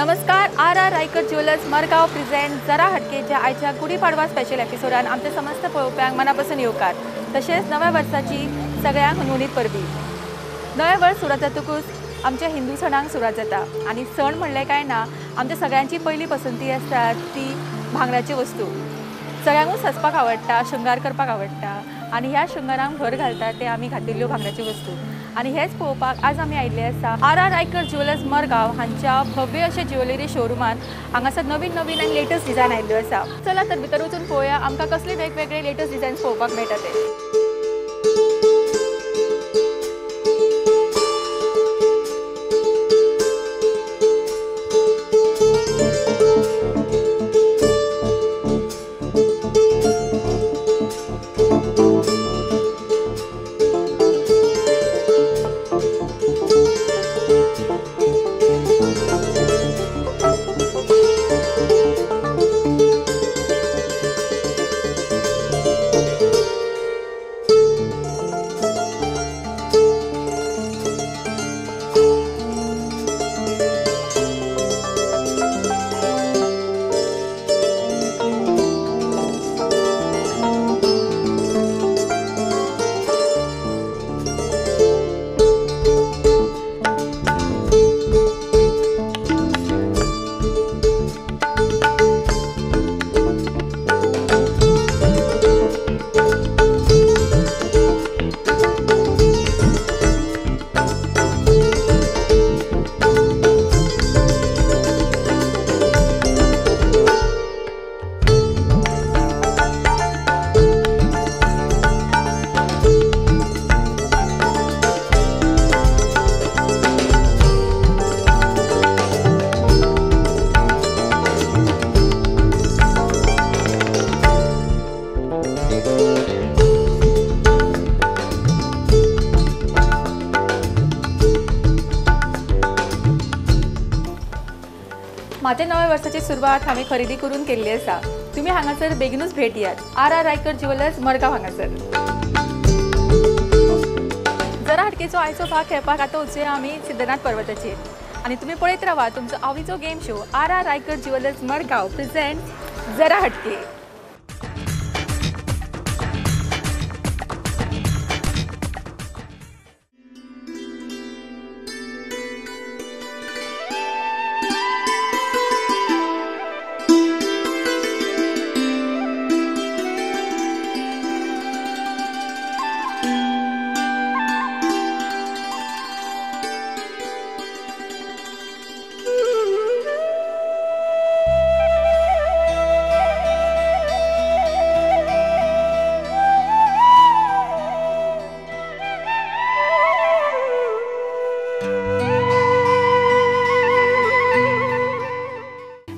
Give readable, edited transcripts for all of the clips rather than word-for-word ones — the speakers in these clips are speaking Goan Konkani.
नमस्कार, R R Raikar jewellers Margao present जरा हटकेच्या आयच्या गुढीपाडवा स्पेशल एपिसोडान आमच्या समस्त पळोवप्यांक मनापासून येवकार। तशेंच नव्या वर्साची सगळ्यांक हुनहुनीत परबी। नवें वर्स सुरवात जातकूच आमच्या हिंदू सणांक सुरवात जाता आनी सण म्हणलें काय ना आमच्या सगळ्यांची पयली पसंती आसता ती भांगराची वस्तू। सगळ्यांकूच सजपाक आवडटा, शृंगार करपाक आवडटा आनी ह्या शृंगारांक भर घालता ते आमी घातिल्ल्यो भांगराच्यो वस्तू। आनी हेच पळोवपाक आज आमी आयिल्ले आसा R R Raikar jewellers Margao हांच्या भव्य अशे ज्वेलरी शोरुमान। हांगासर नवीन नवीन आनी लेटस्ट डिझायन आयिल्ल्यो आसा। चला तर भितर वचून पळोवया आमकां कसले वेगवेगळे लेटस्ट डिझायन्स पळोवपाक मेळटा ते। म्हाज्या नव्या वर्साची सुरवात हांवें खरेदी करून केल्ली आसा। तुमी हांगासर बेगीनूच भेट दियात। R R Raikar jewellers Margao हांगासर। जरा हटकेचो आयचो भाग खेळपाक आतां वचुया आमी सिद्धनाथ पर्वताचेर आनी तुमी पळयत रावा तुमचो आवडीचो game show R R Raikar jewellers Margao present Jara Hatke.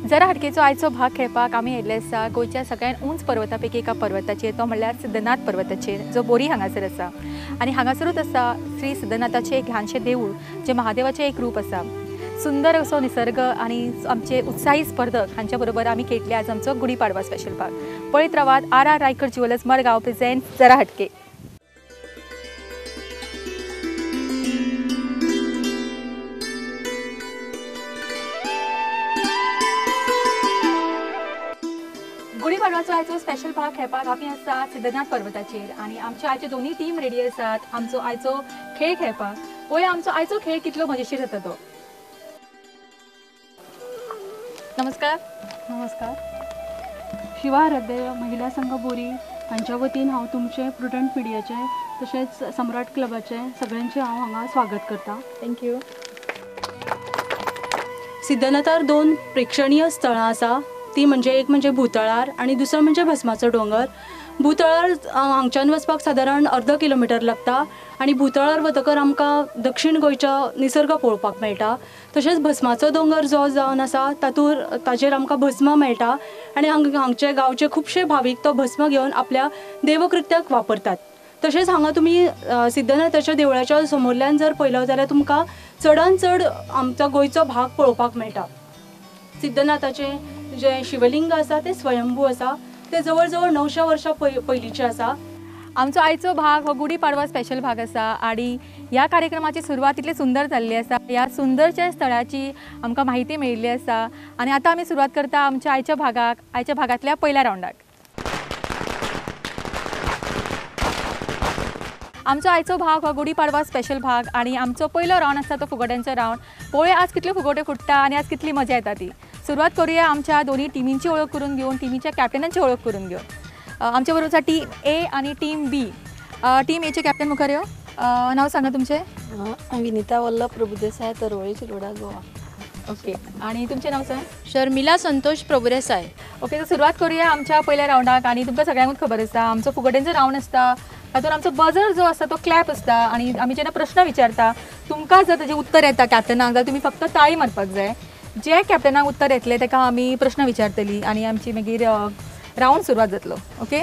जरा हटकेचो आयचो भाग खेळपाक आमी आयिल्ले आसा गोंयच्या सगळ्यात उंच पर्वता पैकी एका पर्वताचेर, तो म्हणल्यार सिद्धनाथ पर्वताचेर जो बोरी हांगासर आसा। आनी हांगासरूच आसा श्री सिद्धनाथाचें एक ल्हानशें देवूळ जें महादेवाचें एक रूप आसा। सुंदर असो निसर्ग आनी आमचे उत्साही स्पर्धक हांच्या बरोबर आमी खेळटले आज आमचो गुढीपाडवा स्पेशल भाग। पळयत रावात R R Raikar jewellers Margao present Jara Hatke. गुढीपाडवाचो आयचो स्पेशल भाग खेळपाक आमी आसा सिद्धनाथ पर्वताचेर आनी आमच्यो आयच्यो दोनूय टीम रेडी आसात आमचो आयचो खेळ खेळपाक। पळोवया आमचो आयचो खेळ कितलो मजेशीर जाता तो। नमस्कार। नमस्कार। शिवाराध्य महिला संघ बोरी हांच्या वतीन हांव तुमचें प्रुडंट मिडियाचें तशेंच सम्राट क्लबाचें सगळ्यांचें हांव हांगा स्वागत करता। Thank you. सिद्धनाथार दोन प्रेक्षणीय स्थळां आसा, ती म्हणजे एक म्हणजे भूतळार आनी दुसरो म्हणजे भस्माचो दोंगर। भूतळार हांगच्यान वचपाक सादारण अर्द किलोमिटर लागता आनी भूतळार वतकर आमकां दक्षिण गोंयचो निसर्ग पळोवपाक मेळटा। तशेंच भस्माचो दोंगर जो जावन आसा तातूंत ताजेर आमकां भस्म मेळटा आनी हांगचे गांवचे खुबशे भावीक तो भस्म घेवन आपल्या देवकृत्याक वापरतात। तशेंच हांगा तुमी सिद्धनाथाच्या देवळाच्या समोरल्यान जर पळयलो जाल्यार तुमकां चडान चड आमचो गोंयचो भाग पळोवपाक मेळटा। सिद्धनाथाचें जे शिवलिंग आसा तें स्वयंभू आसा, तें जवळ जवळ 900 वर्सां पयलींचें आसा। आमचो आयचो भाग हो गुडी पाडवा स्पेशल भाग आसा आनी ह्या कार्यक्रमाची सुरवात इतली सुंदर जाल्ली आसा. ह्या सुंदरच्या स्थळाची आमकां म्हायती मेळिल्ली आसा आनी आतां आमी सुरवात करता आमच्या आयच्या भागाक, आयच्या भागांतल्या पयल्या रावंडाक. आमचो आयचो भाग हो गुडी पाडवा स्पेशल भाग आनी आमचो पयलो रावंड आसा तो फुगोट्यांचो रावंड. पळोवया आज कितल्यो फुगोट्यो फुट्टा आनी आज कितली मजा येता ती. सुरवात करूया आमच्या दोन्ही टिमींची वळख करून घेवन, टिमीच्या कॅप्टनांची वळख करून घेवन. आमच्या बरोबर टीम ए आणि टीम बी. टीम एचे कॅप्टन मुखार यो. नाव सांगा तुमचें. विनिता वल्लभ प्रभुदेसाय, तरवळी, शिरोडा, गोवा. ओके, आणि तुमचें नाव सर? शर्मिला संतोष प्रभुदेसाय. ओके, तर सुरवात करूया आमच्या पयल्या रावंडाक. आनी तुमकां सगळ्यांकूच खबर आसा आमचो फुगोट्यांचो रावंड आसता तातूंत आमचो बजर जो आसता तो क्लॅप आसता आनी आमी जेन्ना प्रश्न विचारता तुमकां जर ताजें उत्तर येता कॅप्टनाक जाल्यार तुमी फक्त ताळी मारपाक जाय. जे कॅप्टनाक उत्तर येतलें ताका आमी प्रश्न विचारतली आनी आमची मागीर रावंड सुरवात जातलो. ओके,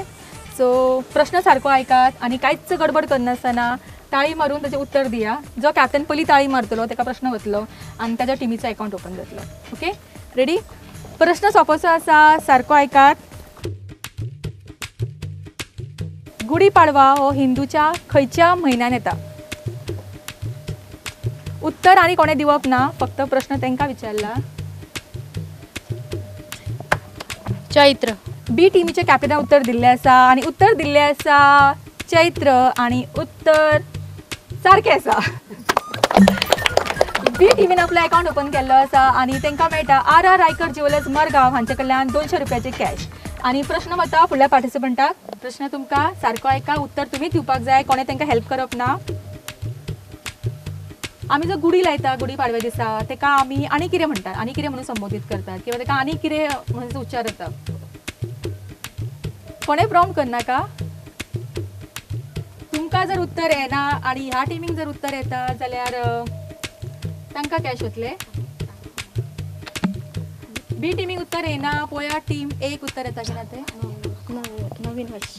सो प्रश्न सारको आयकात आनी कांयच गडबड करनासतना ताळी मारून ताचें उत्तर दिया. जो कॅप्टन पयलीं ताळी मारतलो ताका प्रश्न वतलो आनी ताच्या टिमीचो अकावंट ओपन जातलो. Okay, ready? प्रश्न सोंपोसो आसा, सारको आयकात. गुडी पाडवा हो हिंदूच्या खंयच्या म्हयन्यान येता? उत्तर आनी कोणें दिवप ना, फक्त प्रश्न तांकां विचारला. चैत्र. बी टिमीचे कॅप्टनान उत्तर दिल्लें आसा आनी उत्तर दिल्लें आसा चैत्र आनी उत्तर सारकें आसा. बी टिमीन आपलो अकावंट ओपन केल्लो आसा आनी तांकां मेळटा R R Raikar jewellers Margao हांचे कडल्यान 200 रुपयाचे कॅश. आनी प्रश्न वता फुडल्या पार्टिसिपंटाक. प्रश्न तुमकां सारको आयका, उत्तर तुमी दिवपाक जाय, कोणें तांकां हेल्प करप ना. आमी जो गुडी लायता गुडी पाडव्या दिसा ताका आमी आनी कितें म्हणटात, आनी कितें म्हणून संबोधीत करतात किंवा ताका आनी कितें म्हणून उच्चार जाता? कोणें प्रॉम्प्ट करनाका. तुमकां जर उत्तर येना आनी ह्या टिमीक जर उत्तर येता जाल्यार तांकां कॅश वतले. बी टिमीक उत्तर येना, पळया टीम एक उत्तर येता की ना तें. नवीन वर्ष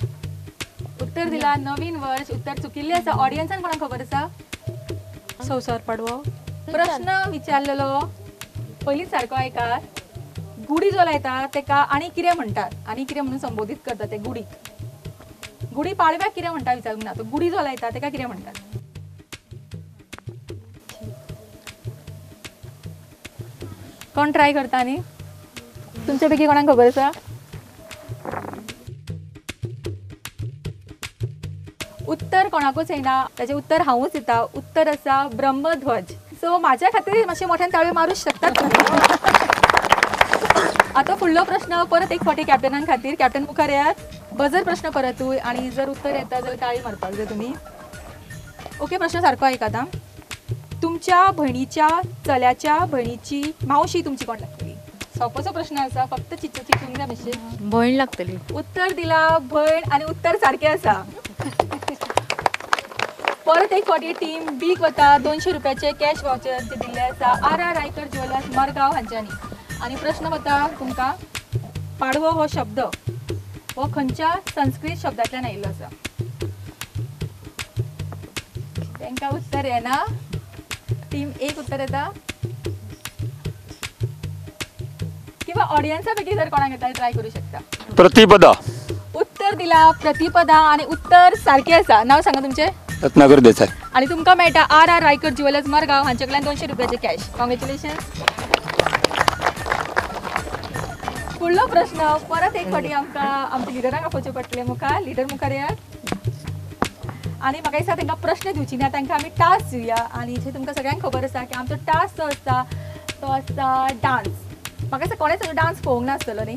उत्तर दिला, नवीन वर्ष. उत्तर चुकिल्लें आसा. ऑडियन्सान कोणाक खबर आसा? संवसार पाडवो. प्रश्न विचारलेलो पयलीं सारको आयकात. गुडी जो लायता ताका आनी कितें म्हणटात, आनी कितें म्हणून संबोधीत करतात ते गुडीक? गुडी पाडव्याक कितें म्हणटा विचारूंक ना, तो गुडी जो लायता ताका कितें म्हणटात? कोण ट्राय करता? आनी तुमच्या पैकी कोणाक खबर आसा? उत्तर कोणाकूच येना, ताचें उत्तर हांवूच दिता. उत्तर आसा ब्रह्मध्वज. सो म्हाज्या खातीर मातशें मोठ्यान ताळयो मारूंक शकतात. आतां फुडलो प्रश्न परत एक फावटी कॅप्टनां खातीर. कॅप्टन मुखार येयात, बजर प्रश्न परतूय आनी जर उत्तर येता जाल्यार ताळी मारपाक जाय तुमी. ओके, प्रश्न सारको आयकात. तुमच्या भयणीच्या चल्याच्या भयणीची मावशी तुमची कोण लागतली? सोंपोसो प्रश्न आसा, फक्त चिंतूंक जाय मातशें. भयण लागतली. उत्तर दिला भयण आनी उत्तर सारकें आसा. परत एक फावटी टीम बीक वता 200 रुपयाचे कॅश वावचर जे दिल्ले आसा R R Raikar jewellers Margao हांच्यांनी. आनी प्रश्न वता तुमकां, पाडवो हो शब्द हो खंयच्या संस्कृत शब्दांतल्यान आयिल्लो आसा? तांकां उत्तर येना. टीम एक उत्तर येता किंवा ऑडियन्सा पैकी जर कोणाक येता ट्राय करूं शकता. प्रतिपदा. उत्तर दिला प्रतिपदा आनी उत्तर सारकें आसा. नाव सांगा तुमचें. रत्नाकर देसाय. आनी तुमकां मेळटा R R Raikar jewellers Margao हांचे कडल्यान 200 रुपयाचे कॅश. कॉंग्रेच्युलेशन. फुडलो प्रश्न परत एक फावटी आमकां आमच्या लिडरांक आपोवचें पडटलें. मुखार लिडर मुखार येयात आनी म्हाका दिसता तांकां प्रश्न दिवची ना, तांकां आमी टास्क दिवया. आनी जे तुमकां सगळ्यांक खबर आसा की आमचो टास्क जो आसता तो आसता डान्स. म्हाका दिसता कोणेच डान्स पळोवंक नासतलो न्ही.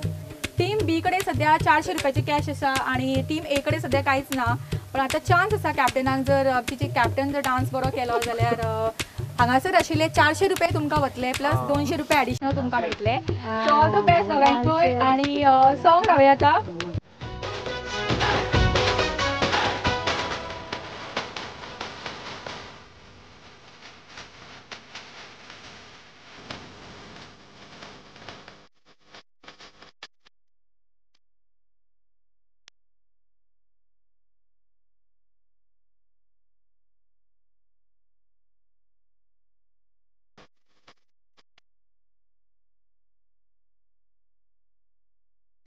टीम बी कडेन सद्या 400 रुपयाचे कॅश आसा आनी टीम ए कडेन सद्या कांयच ना. पण आतां चान्स आसा कॅप्टनाक, जर आमची कॅप्टन जर डान्स बरो केलो जाल्यार हांगासर आशिल्ले 400 रुपये तुमकां वतले प्लस 200 रुपये एडिशनल तुमकां मेळटले. सो ऑल the best सगळ्यांकूय आनी सॉंग गावया आतां.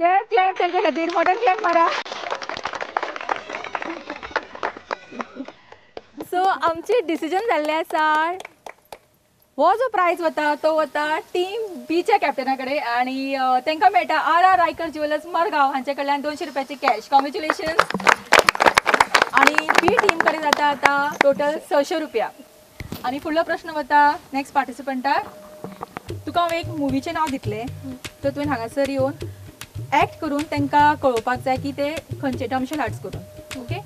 क्लॅप क्लॅप त्यांच्या खातीर मोठ्यान क्लॅप मारा. सो आमचे डिसिजन जाल्ले आसा, हो जो प्रायज वता तो वता टीम बीच्या कॅप्टना कडेन आनी तांकां मेळटा R R Raikar jewellers Margao हांचे कडल्यान 200 रुपयाची कॅश. कॉंग्रेच्युलेशन. आनी बी टीम कडेन जाता आतां टोटल 600 रुपया. आनी फुडलो प्रश्न वता नेक्स्ट पार्टिसिपंटाक. तुका हांव एक मुवीचें नांव दितलें, तर तुवें हांगासर येवन एक्ट करून तांकां कळोवपाक जाय की ते खंयचे डमशेल आर्ट्स करून. ओके,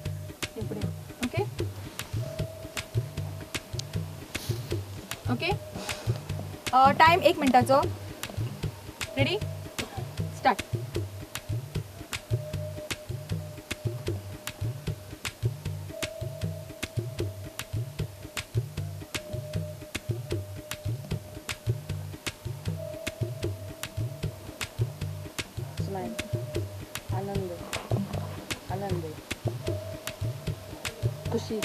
फुडें. Okay okay, time 1 मिनटाचो. Ready, start. Smile, आनंद, आनंद, खुशी,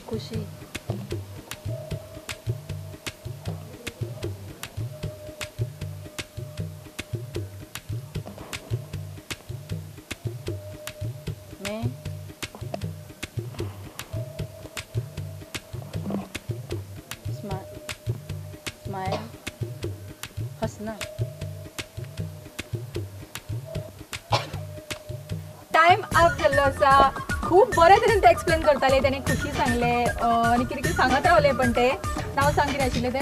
खुशी, मैं, स्माइल, हंसना. टायम अप जाल्लो आसा. खूब बरे तरेन ते एक्सप्लेन करताले, ताणें खुशी सांगलें आनी कितें कितें सांगत रावले. पण ते नांव सांग कितें आशिल्लें तें?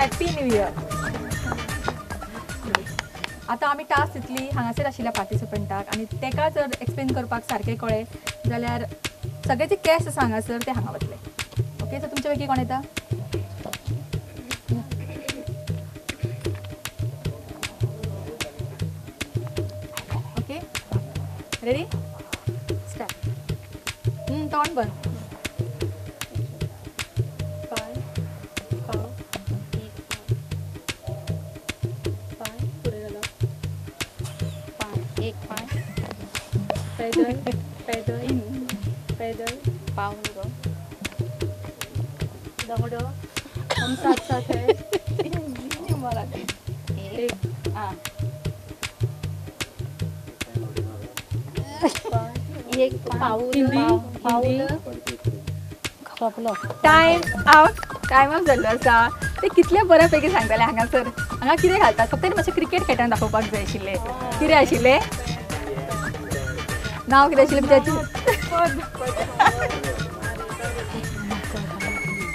Happy new year. आतां आमी टास्क दितली हांगासर आशिल्ल्या पार्टिसिपंटाक आनी ताका जर एक्सप्लेन करपाक सारकें कळ्ळें जाल्यार सगळे जे कॅश आसा हांगासर ते हांगा वतले. ओके, सो तुमचे पैकी कोण येता? Okay, ready, start. तोंड बंद. पाय, पाव, एक पाय, पाय फुडें जालो, पाय, एक पाय, पैदल, पैदल, पैदल, पाव न्हू गो, दगडो, हम साथ साथ है, एक, एक पाऊल, हिंदी, सोंपलो. Time out. टायम अप जाल्लो आसा. ते कितले बऱ्या पैकी सांगताले हांगासर. हांगा कितें घालतात फक्त मातशें क्रिकेट खेळटान दाखोवपाक जाय आशिल्लें. कितें आशिल्लें नांव? कितें आशिल्लें पिक्चराचें?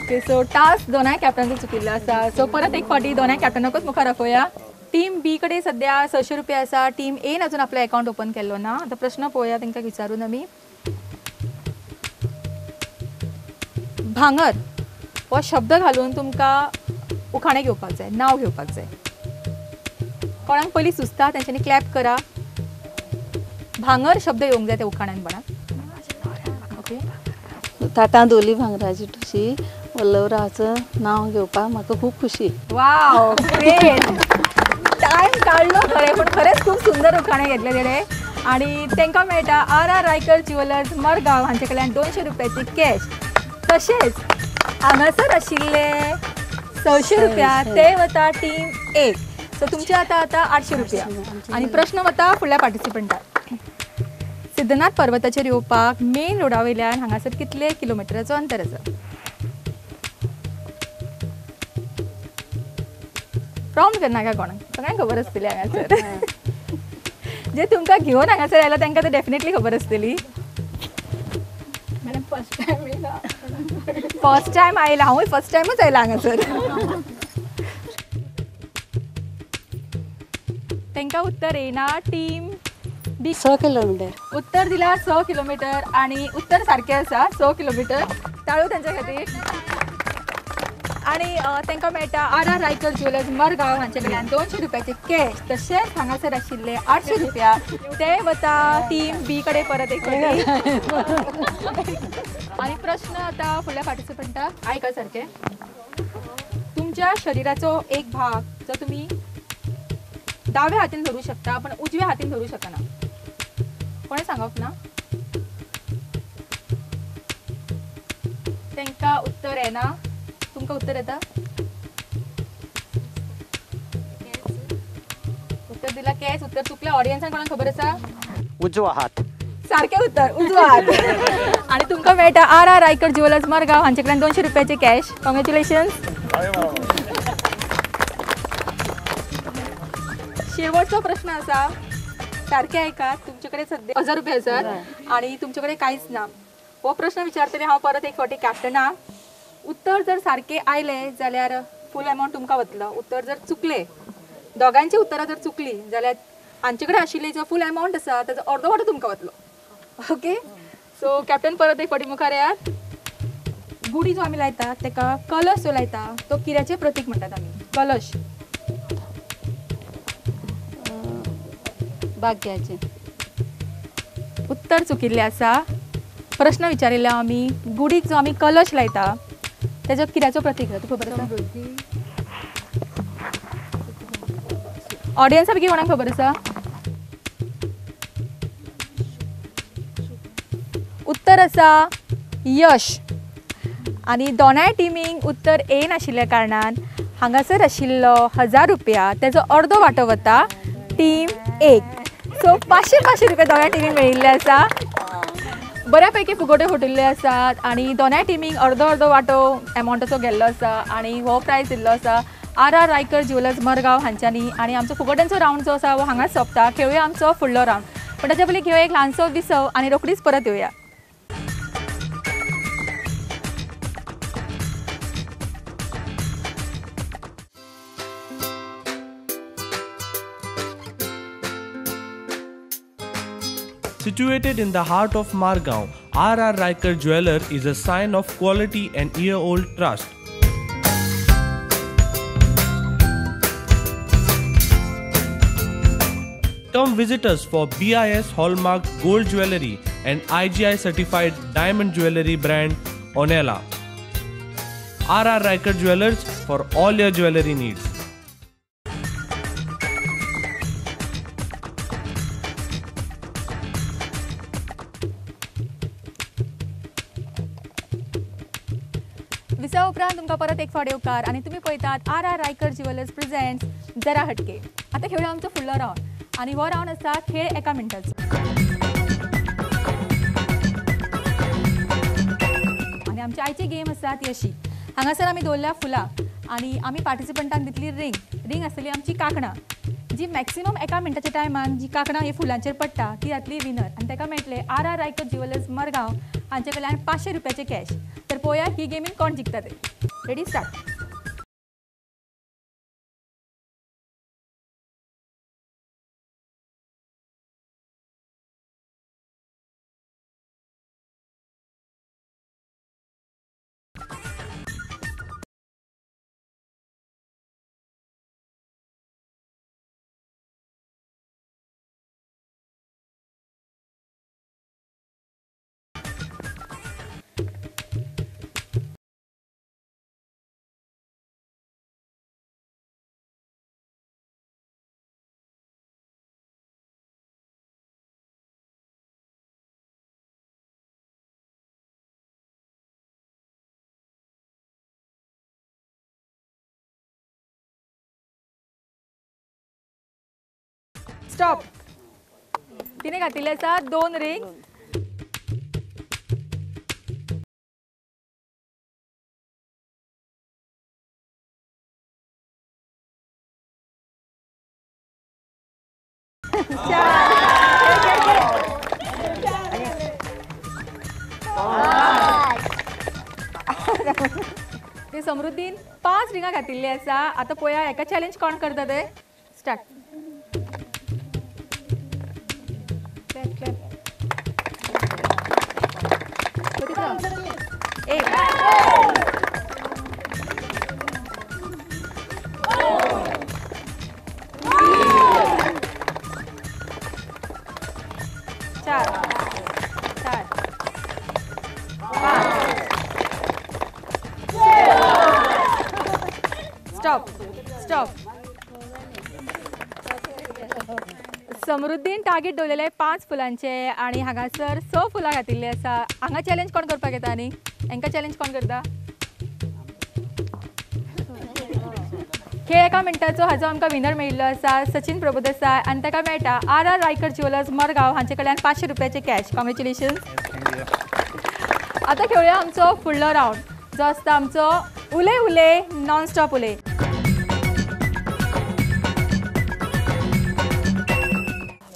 ओके, सो टास्क दोनाय कॅप्टनाचो चुकिल्लो आसा. सो परत एक फावटी दोनाय कॅप्टनाकूच मुखार आपोवया. टीम बी कडेन सद्या 600 रुपया आसा. टीम एन अजून आपलो अकाउंट ओपन केल्लो ना. आतां प्रश्न पळोवया तांकां विचारून आमी. भांगर हो शब्द घालून तुमकां उखाणें घेवपाक जाय, नांव घेवपाक जाय. कोणाक पयलीं सुचता तेंच्यांनी क्लॅप करा. भांगर शब्द येवंक जाय त्या उखाण्यान पण. ओके, ताटां दवरली भांगराची ठुशी, वल्लवरावाचो नांव घेवपाक म्हाका खूब खुशी. वाव, ग्रेट. टायम काडलो खरें, पूण खरेंच खूब सुंदर उखाणें घेतलें तेणें. आनी तांकां मेळटा R R Raikar jewellers Margao हांचे कडल्यान 200 रुपयाची कॅश. तशेंच हांगासर आशिल्ले 600 रुपया ते वता टीम एक. सो तुमचे आतां आतां 800 रुपया. आनी प्रश्न वता फुडल्या पार्टिसिपंटाक. सिद्धनाथ पर्वताचेर येवपाक मेन रोडा वयल्यान हांगासर कितले किलोमिटराचो अंतर आसा? प्रॉम्प्ट करनाका कोणाक, सगळ्यांक खबर आसतली हांगासर. जे तुमकां घेवन हांगासर आयला तांकां तर डेफिनेटली खबर आसतली. मॅडम फर्स्ट टायम येयला. फर्स्ट टायम आयला, हांवूय फर्स्ट टायमूच आयला हांगासर. तांकां उत्तर येयना. Team B 6 kilometre. उत्तर दिला 6 किलोमिटर आनी उत्तर सारकें आसा 6 किलोमिटर. टाळो तांच्या खातीर. आनी तांकां मेळटा R R Raikar jewellers Margao हांचे कडल्यान 200 रुपयाचे कॅश. तशेंच हांगासर आशिल्ले 800 रुपया ते वता टीम बी कडेन परत एक फावटी. आनी प्रश्न आतां फुडल्या पार्टिसिपंटाक आयका सारकें. तुमच्या शरिराचो एक भाग जो तुमी दाव्या हातीन धरूं शकता पण उजव्या हातीन धरूं शकना, कोणें सांगप ना? तांकां उत्तर येना. तुमकां उत्तर येता? उत्तर दिला केस, उत्तर चुकलें. ऑडियन्सान कोणाक खबर आसा? उजवो हात. सारकें उत्तर उजवात. आनी तुमकां मेळटा R R Raikar jewellers Margao हांचे कडल्यान 200 रुपयाचे कॅश. कॉंग्रेच्युलेशन्स. शेवटचो प्रश्न आसा, सारकें आयकात. तुमचे कडेन सद्या 1000 रुपया आसात आनी तुमचे कडेन कांयच ना. हो प्रश्न विचारतले हांव परत एक फावटी कॅप्टनाक. उत्तर जर सारकें आयलें जाल्यार फूल अमावंट तुमकां वतलो. उत्तर जर चुकलें, दोगांयची उत्तरां जर चुकली जाल्यार हांचे कडेन आशिल्ली जो फूल अमावंट आसा ताजो अर्दो वांटो तुमकां वतलो. ओके, सो कॅप्टन परत एक फावटी मुखार येयात. गुडी जो आमी लायता ताका कलश जो लायता तो कित्याचें प्रतीक म्हणटात आमी? कलश भाग्याचें. उत्तर चुकिल्लें आसा. प्रश्न विचारिल्लो आमी गुडीक जो आमी कलश लायता ताजो कित्याचो प्रतीक आसा, तुका खबर आसा? ऑडियन्सा पैकी कोणाक खबर आसा? उत्तर आसा यश. आनी दोनाय टिमींक उत्तर येनाशिल्ल्या कारणान हांगासर आशिल्लो 1000 रुपया ताजो अर्दो वांटो वता टीम एक. सो 500-500 रुपया दोनाय टिमींक मेळिल्ले आसा. बऱ्या पैकी फुगोट्यो फुटिल्ले आसात आनी दोनाय टिमींक अर्दो अर्दो वांटो एमावंटाचो गेल्लो आसा आनी हो प्रायज दिल्लो आसा R R Raikar jewellers Margao हांच्यांनी. आनी आमचो फुगोट्यांचो रावंड जो आसा हो हांगाच सोंपता. खेळुया आमचो फुडलो रावंड, पण ताच्या पयलीं घेवया एक ल्हानसो विसव आनी रोखडीच परत येवया. Situated in the heart of Margao, R.R. Raikar Jeweller is a sign of quality and year-old trust. Come visit us for BIS Hallmark Gold Jewellery and IGI Certified Diamond Jewellery brand Onela. R.R. Raikar Jewellers for all your jewellery needs. विसा उपरांत तुमकां परत एक फावट येवकार आनी तुमी पळयतात R R Raikar jewellers presents Jara Hatke. आतां खेळुया आमचो फुडलो रावंड आनी हो रावंड आसा खेळ एका मिनटाचो. आनी आमची आयची गेम आसा ती अशी, हांगासर आमी दवरल्या फुलां आनी आमी पार्टिसिपंटांक दितली रिंग. रिंग आसतली आमची कांकणां, जी मॅक्सिमम एका मिनटाच्या टायमान जी कांकणां ही फुलांचेर पडटा ती जातली विनर आनी ताका मेळटले R R Raikar jewellers Margao हांचे कडल्यान 500 रुपयाचे कॅश. तर पळोवया ही गेमीन कोण जिखता ते. Ready start. Stop. तिने घातिल्ले आसा 2 रिंग. ते समृद्धीन 5 रिंगां घातिल्ली आसा. आतां पळोवया एका चॅलेंज कोण करता ते. स्टार्ट. एक, चार, चार, पांच. Stop stop. समृद्धीन टार्गेट दवरलेले 5 फुलांचे आनी हांगासर 6 फुलां घातिल्ली आसा. हांगा चॅलेंज कोण करपाक येता आनी हांकां चॅलेंज कोण करता? खेळ एका मिनटाचो हाजो आमकां विनर मेळिल्लो आसा सचिन प्रभुदेसाय आनी ताका मेळटा R R Raikar jewellers Margao हांचे कडल्यान 500 रुपयाचे कॅश. कॉंग्रेच्युलेशन्स. आतां खेळुया आमचो फुडलो रावंड जो आसता आमचो उले उले नॉन स्टॉप उले.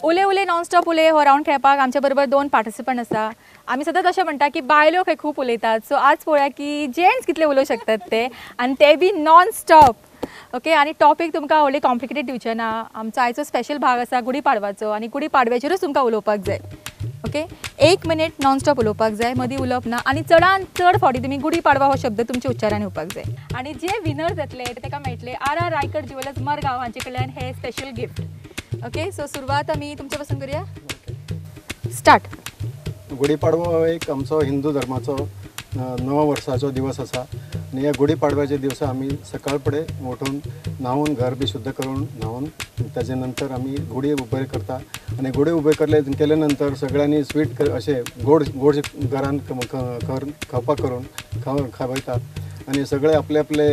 उले उले नॉन स्टॉप उले हो रावंड खेळपाक आमच्या बरोबर 2 पार्टिसिपंट आसा. आमी सदांच अशें म्हणटा की बायलो खंय खूब उलयतात, सो आज पळोवया की जेंट्स कितले उलोवंक शकतात ते, आनी ते बी नॉन स्टॉप. ओके, आनी टॉपीक तुमकां व्हडली कॉम्प्लिकेटेड दिवचें ना. आमचो आयचो स्पेशल भाग आसा गुडी पाडवाचो आनी गुडी पाडव्याचेरूच तुमकां उलोवपाक जाय. ओके, 1 मिनीट नॉन स्टॉप उलोवपाक जाय, मदीं उलोवप ना, आनी चडान चड फावटी तुमी गुडी पाडवा हो शब्द तुमच्या उच्चारान येवपाक जाय. आनी जे विनर जातले ताका मेळटले R R Raikar jewellers Margao हांचे कडल्यान हे स्पेशल गिफ्ट. ओके, सो सुरवात आमी तुमचे पासून करूया. स्टार्ट. गुढीपाडवो हो एक आमचो हिंदू धर्माचो नव वर्साचो दिवस आसा आनी ह्या गुढीपाडव्याच्या दिवसा आमी सकाळ फुडें उठून न्हांवन घर बी शुद्ध करून न्हांवन ताजे नंतर आमी गुडी उबे करता आनी गुडी उबे केले नंतर सगळ्यांनी स्वीट अशें गोड गोड घरान खावपाक करून खावयता आनी सगळे आपले आपले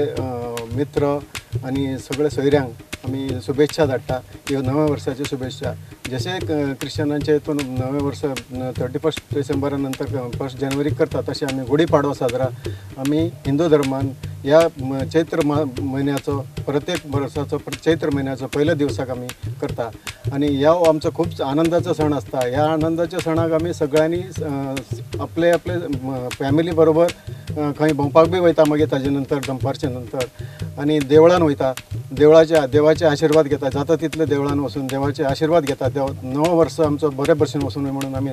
मित्र आनी सगळे सोयऱ्यांक आमी शुभेच्छा धाडटा ह्यो नव्या वर्साच्यो शुभेच्छा. जशें क्रिश्चनांचे हितून नवें वर्स 31 डिसेंबरा नंतर 1 जानेवारीक करता तशें आमी गुढीपाडवो साजरा आमी हिंदू धर्मान ह्या चैत्र म्हयन्याचो प्रत्येक वर्साचो चैत्र म्हयन्याचो पयल्या दिवसाक आमी करता आनी ह्या आमचो खूब आनंदाचो सण आसता. ह्या आनंदाच्या सणाक आमी सगळ्यांनी आपले आपले फॅमिली बरोबर खंय भोंवपाक बी वयता, मागीर ताजे नंतर दनपारचे नंतर आनी देवळान वयता, देवळाचे देवाचे आशिर्वाद घेता, जाता तितले देवळान वचून देवाचे आशिर्वाद घेता. देव नवो वर्स आमचो बरे भशेन वचून म्हणून आमी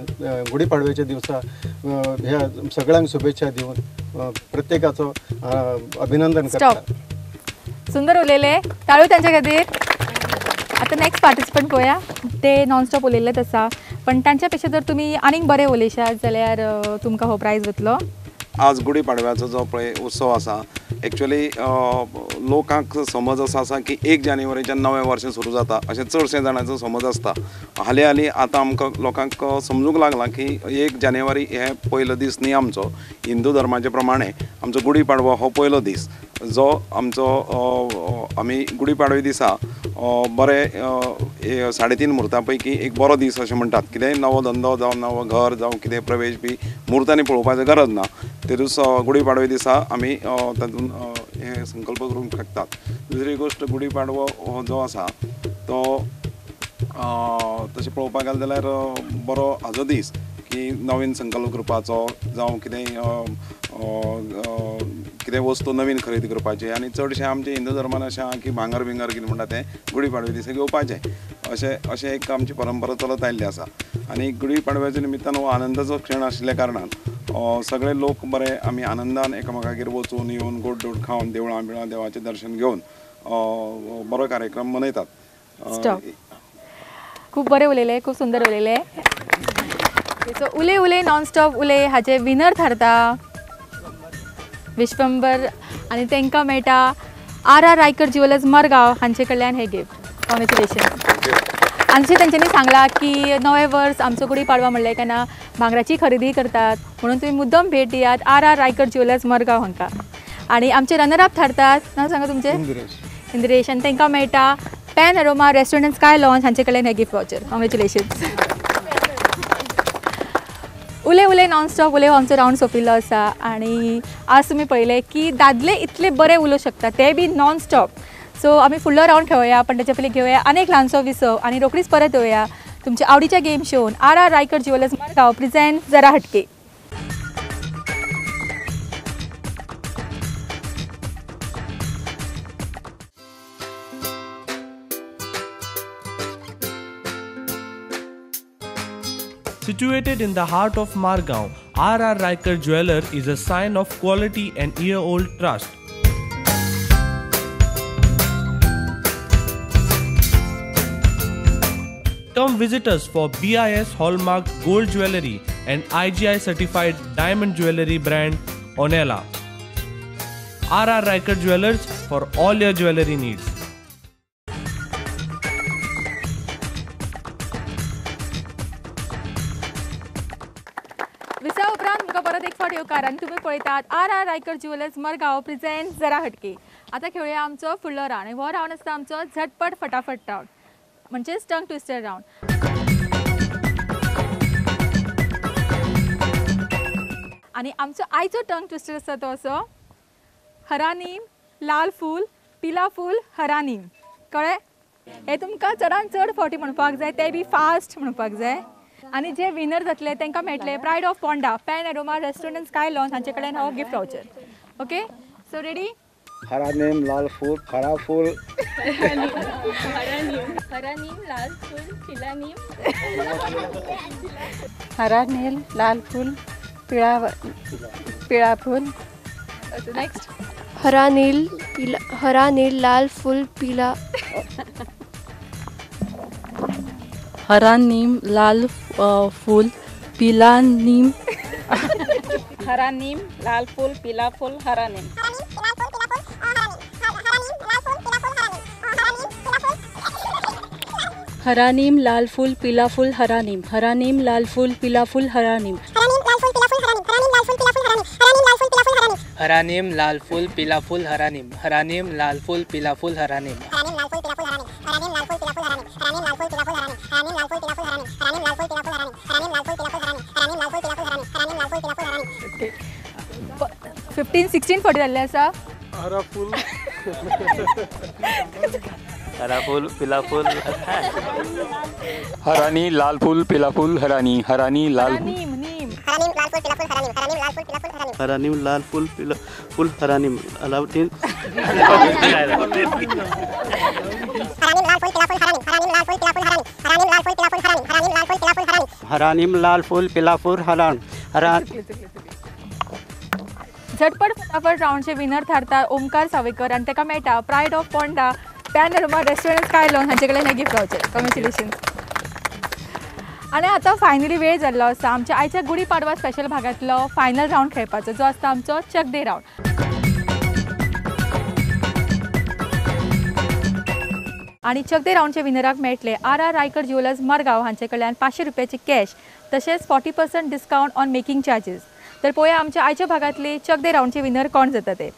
गुढीपाडव्याच्या दिवसा ह्या सगळ्यांक शुभेच्छा दिवन प्रत्येकाचो अभिनंदन करता. सुंदर उलयले, ताळू तांच्या खातीर. आतां नेक्स्ट पार्टिसिपंट पळोवया, ते नॉनस्टॉप उलयल्लेच आसा, पण तांच्या पेक्षा जर तुमी आनीक बरें उलयशात जाल्यार तुमकां हो प्रायज वतलो. आज गुढीपाडव्याचो जो पळय उत्सव आसा, एक्चुअली लोकांक समज असो आसा की 1 जानेवारीच्यान नवें वर्स सुरू जाता अशें चडशे जाणांचो समज आसता. हालीं हालीं आतां आमकां लोकांक समजूंक लागलां की 1 जानेवारी हे पयलो दीस न्ही आमचो, हिंदू धर्माचे प्रमाणे आमचो गुढीपाडवो हो पयलो दीस जो आमचो आमी गुढीपाडवे दिसा बरे 3.5 मुहूर्ता पैकी एक बरो दीस अशें म्हणटात. कितेंय नवो धंदो जावं नवो घर जावं कितें प्रवेश बी मुहूर्तांनी पळोवपाची गरज ना, तेदूस गुढीपाडवे दिसा आमी तातूंत हे संकल्प करूंक शकतात. दुसरी गोश्ट, गुढीपाडवो हो जो आसा तो तशें पळोवपाक गेलें जाल्यार बरो हाजो दीस की नवीन संकल्प करपाचो जावं कितेंय कितें वस्तू नवीन खरेदी करपाची. आनी चडशें आमचे हिंदू धर्मान अशें आहा की भांगर बिंगर कितें म्हणटा तें गुढीपाडवे दिसा घेवपाचें, अशें अशें एक आमची परंपरा चलत आयिल्ली आसा. आनी गुढीपाडव्याच्या निमित्तान हो आनंदाचो क्षण आशिल्ल्या कारणान सगळे लोक बरे आमी आनंदान एकामेकागेर वचून येवन गोड धोड खावन देवळां बिळां देवाचें दर्शन घेवन बरो कार्यक्रम मनयतात. खूब बरें उलयलें, खूब सुंदर उलयलें. सो उले उले नॉनस्टॉप उले हाजे विनर थारता विश्वंबर आनी तांकां मेळटा R R Raikar jewellers Margao हांचे कडल्यान हे गिफ्ट. कॉंग्रेच्युलेशन. आनी तेंच्यांनी सांगलां की नवें वर्स आमचो गुढीपाडवा म्हणलें केन्ना भांगराची खरेदी करतात, म्हणून तुमी मुद्दम भेट दियात R R Raikar jewellers Margao हांकां. आनी आमचे रनर अप थारतात, नांव सांगा तुमचें? इंद्रेश. इंद्रेश. आनी तांकां मेळटा pan aroma restaurant sky lounge हांचे कडल्यान हे गिफ्ट वावचर. कॉंग्रेच्युलेशन्स. उले उले नॉनस्टॉप उले हो आमचो रावंड सोंपिल्लो आसा आनी आज तुमी पळयलें की दादले इतले बरे उलोवंक शकता ते बी नॉनस्टॉप. सो आमी फुडलो रावंड खेळोया, पण ताच्या पयलीं घेवया आनी एक ल्हानसो विसव आनी रोखडीच परत येवया तुमच्या आवडीच्या game shown R R Raikar jewellers Margao present Zara Hatke. Situated in the heart of Margao, R R Raikar Jeweller is a sign of quality and year-old trust. Come visit us for BIS Hallmark Gold Jewellery and IGI Certified Diamond Jewellery brand Onela. R R Raikar Jewellers for all your jewellery needs. विसा उपरांत तुमकां परत एक फावट येवकार आनी तुमी पळयतात R R Raikar jewellers Margao present Zara Hatke. आतां खेळुया आमचो फुडलो रावंड आनी हो रावंड आसता आमचो झटपट फटाफट रावंड म्हणजेच टंग ट्विस्टर रावंड. आनी आमचो आयचो टंग ट्विस्टर आसा तो असो हरा नीम लाल फूल पिला फूल हरा नीम. कळ्ळें? हें तुमकां चडान चड फावटी म्हणपाक जाय, ते बी फास्ट म्हणपाक जाय. आनी जे विनर जातले तांकां मेळटले pride of Ponda pan aroma restaurant and sky lounge हांचे कडेन हो gift voucher. Okay, so ready? हरा नीम लाल फूल हरा फूल हरा नीम, हरा नीम लाल फूल पीला नीम, हरा नील लाल फूल पिळा पिळा फूल. नेक्स्ट. हरा नील पीला, हरा नील लाल फूल पीला, हरा नीम लाल फूल पीला नीम, हरा नीम लाल फूल पीला फूल हरा नीम, हरा नीम लाल फूल पीला फूल हरा नीम, हरा नीम लाल फूल पीला फूल हरा नीम, हरा नीम लाल फूल पीला फूल हरा नीम, हरा नीम लाल फूल पीला फूल हरा नीम, ओके. 15 16 फावटी जाल्ले आसा. हरा फूल हरा फूल पीला फूल हरानी लाल फूल पीला फूल हरानी, हरानी लाल नीम नीम, हरा नीम लाल फूल पीला फूल हरा नीम अलाउद्दीन, हरा नीम लाल फूल पीला फूल हरा हरा. झटपट फटाफट रावंडचे विनर थारता ओमकार सावेकर आनी ताका मेळटा pride of Ponda pan aroma restaurant sky lounge हांचे कडेन हें गिफ्ट वावचर. कॉंग्रेच्युलेशन्स. आनी आतां फायनली वेळ जाल्लो आसा आमच्या आयच्या Gudi Padwa special भागांतलो final round खेळपाचो, जो आसता आमचो चक दे रावंड. आनी चक दे रावंडच्या विनराक मेळटले R R Raikar jewellers Madgaon हांचे कडल्यान 500 रुपयाची कॅश तशेंच 40% डिस्कावंट ऑन मेकिंग चार्जीस. तर पळोवया आमच्या आयच्या भागांतली चक दे रावंडचे विनर कोण जाता ते.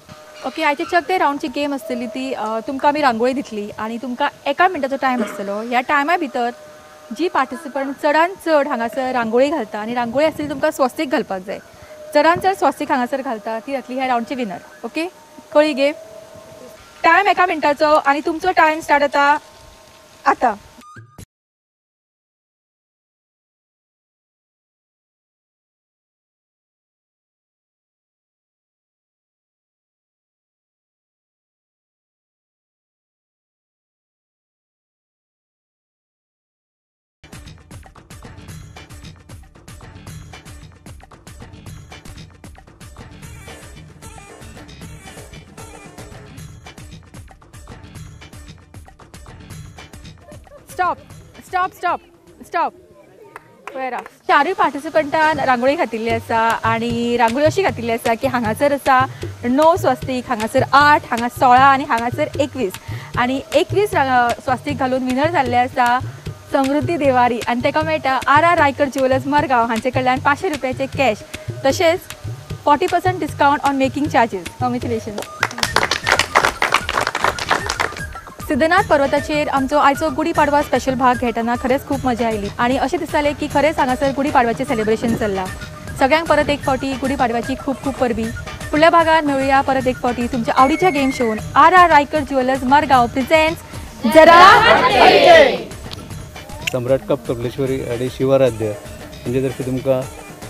ओके, आयच्या चक दे रावंडची गेम आसतली ती तुमकां आमी रांगोळी दितली आनी तुमकां 1 मिनटाचो टायम आसतलो. ह्या टायमा भितर जी पार्टिसिपंट चडान चड हांगासर रांगोळी घालता आनी रांगोळी आसतली तुमकां स्वस्तीक घालपाक जाय, चडान चड स्वस्तीक हांगासर घालता ती जातली ह्या रावंडची विनर. ओके, कळ्ळी गेम? टायम 1 मिनटाचो आनी तुमचो टायम स्टार्ट जाता आतां. Stop stop stop stop. पळया चारूय पार्टिसिपंटान रांगोळी घातिल्ली आसा आनी रांगोळी अशी घातिल्ली आसा की हांगासर आसा 9 स्वस्तीक, हांगासर 8, हांगा 16 आनी हांगासर 21. आनी 21 स्वस्तीक घालून विनर जाल्ले आसा समृद्धी देवारी आनी ताका मेळटा R R Raikar jewellers Madgaon हांचे कडल्यान 500 रुपयाचे कॅश तशेंच 40% discount on making charges. Congratulations. Siddhanath पर्वताचेर आमचो आयचो गुडी पाडवा स्पेशल भाग घेतना खरेंच खूब मजा आयली आनी अशें दिसतालें की खरेंच हांगासर गुडी पाडव्याचें सेलिब्रेशन चल्लां. सगळ्यांक परत एक फावटी गुडी पाडव्याची खूब खूब परबी. फुडल्या भागात मेळुया परत एक फावटी तुमच्या आवडीच्या game shown. R R Raikar jewellers Margao presents Zara Samrat cup Kapleshwari आनी शिवाराध्य हांचे तर्फे तुमकां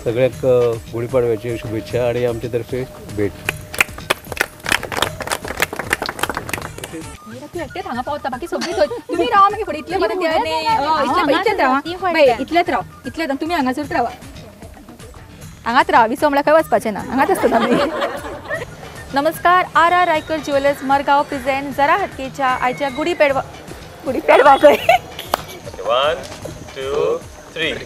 सगळ्यांक गुडी पाडव्याच्यो शुभेच्छा आनी आमचे तर्फे भेट. तूं एकटेच हांगा पावता, बाकी सगळीं थंय. तुमी रावा मागीर फुडें, इतलें बरें इतलेंच रावा, इतलेंच राव, इतलेंच. तुमी हांगासर रावा, हांगाच रावा, विसव म्हळ्यार खंय वचपाचें ना, हांगाच आसता आमी. नमस्कार, R R Raikar jewellers Margao present Zara हटकेच्या आयच्या गुडी पेडवा, गुडी पेडवा खंय. 1 2 3.